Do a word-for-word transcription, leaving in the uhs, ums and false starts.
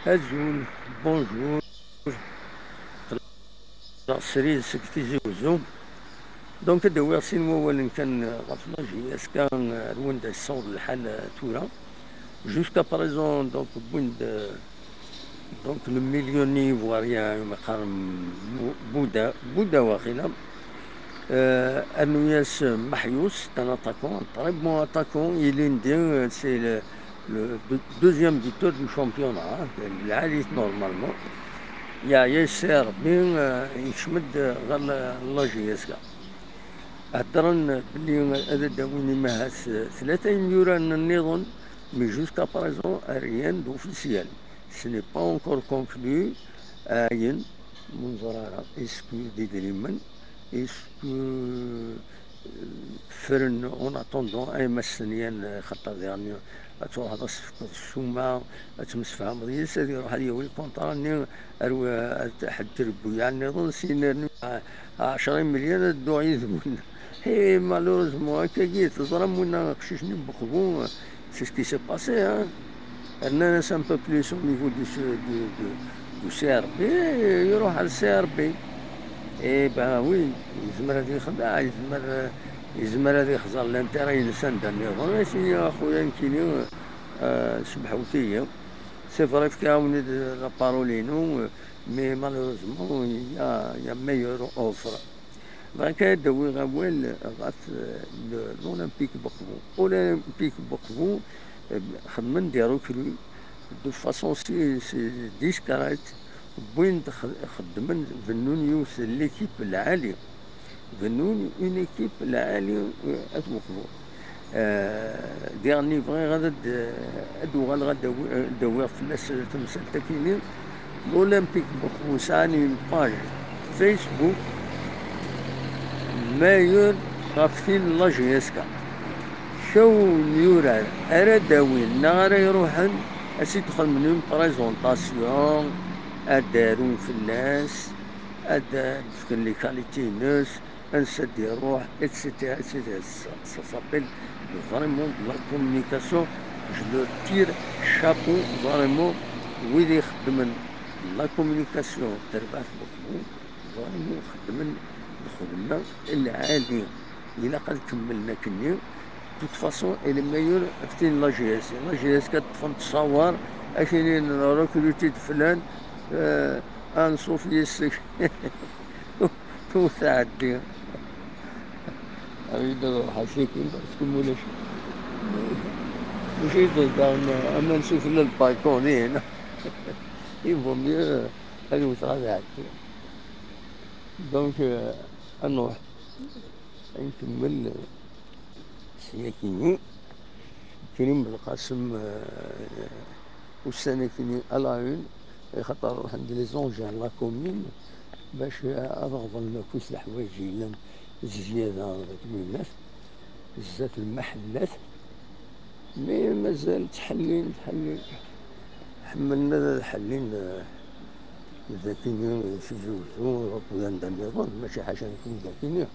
Azul, bonjour. Srid seg Tizi Uzzu. Donc, ad d-awiɣ sin wawalen kan ɣef la J S K, ar wanda yessaweḍ lḥal tura. Jusqu'à présent, donc, wwin-d, donc, le million ivoirien, umi qqaren Bou-, Bouda, Bouda waqila. Euh, Arnuyas Mahious, c'est un attaquant, un très bon attaquant. Il est, euh, c'est le, le deux-, deuxième buteur du championnat, hein, de l'élite normalement. Il y a Yasser Bin, euh, il se met de, vers la, la J S K. Heddren belli ad d-awin imahat tlata imyuran nniḍen, mais jusqu'à présent, rien d'officiel. Ce n'est pas encore conclu. Ayen, ur neẓri ara, est-ce que d idrimen, est-ce que, euh, ffren en attendant, ay ma stenyan, xaṭer diɣen ad truḥeḍ ad s-tefkeḍ ssuma, ad temsefhameḍ yid-s, ad iruḥ ad yawi lkunṭra-nni ar, ar ḥedd trebbuyaɛ nniḍen, sin rnu ɛecra imelyaren ad dduɣ yid-wen. Et malheureusement, akkagi, teẓram winna aqcic-nni n Bexbu, c'est ce qui s'est passé, hein. Rnan-as un peu plus au niveau du, du, du, du C R B, iruḥ ar C R B. Eh ben oui, yezmer ad yexdeɛ, yezmer, yezmer ad yexẓer l'intérêt-ines anda nniḍen. Ad as-yini, a xuya, nekkini, euh, smeḥwet-iyi. C'est vrai, fkiɣ-awen-d la parole-inu, mais malheureusement, il y a, il y a meilleure offre. Bɣiɣ kan ad d-awiɣ awal ɣef, euh, le, l'Olympique Bexbu. Olympique Bexbu, euh, xedmen des recrues de façon si, si discrète, wwin-d, x-, xeddmen, bennun yiwet n l'équipe lɛali. Bennun une équipe lɛali, euh, at Bexbu. Euh, diɣen bɣiɣ ad, ad, ad uɣaleɣ ad d-awi-, ad d-awiɣ fell-as tamsalt-akini. L'Olympique Bexbu sɛan une page Facebook meilleure ɣef tin n la J S K. Kra n yurar ara d-awin neɣ ara iruḥen, ad s-id-xedmen une présentation, ad d-arun fell-as, ad d-fken les qualités-ines, ansa d-iruḥ, et cetera, et cetera. Ça, ça s'appelle vraiment de la communication. Je leur tire chapeau, vraiment, wid ixeddmen la communication, terbaḥ Bexbu, vraiment xeddmen lxedma lɛali. Ilaq ad kemmlen akkenni. De toute façon, elle est meilleure ɣef tin n la J S K. La J S K ad ṭṭfen ttṣawar, ad k-inin recruter-d flan, euh, anṣuf yes-k. Ur tɛeddi. Awi-d ad ruḥeɣ ccikul, parce que mulac. Mačči d-, d-, aman sufella lbalkun, dihin. Il vaut mieux, euh, ad wteɣ ad ɛeddiɣ. Donc, euh, ad nruḥ. Ad nkemmel, euh, s yakini. Krim Belqasem, euh, ussan akini à la une, axaṭer ruḥen-d les engins n la commune bac ad ɣḍlen akk leḥwayeǧ yellan zzyada deg winnat, zdat lmaḥellat. Mi mazal ttḥellin, ttḥellin. Ḥemmlen ad ḥellin, eh, dakini, Tizi Uzzu, akked anda nniḍen, mačči ḥaca nekni dakini.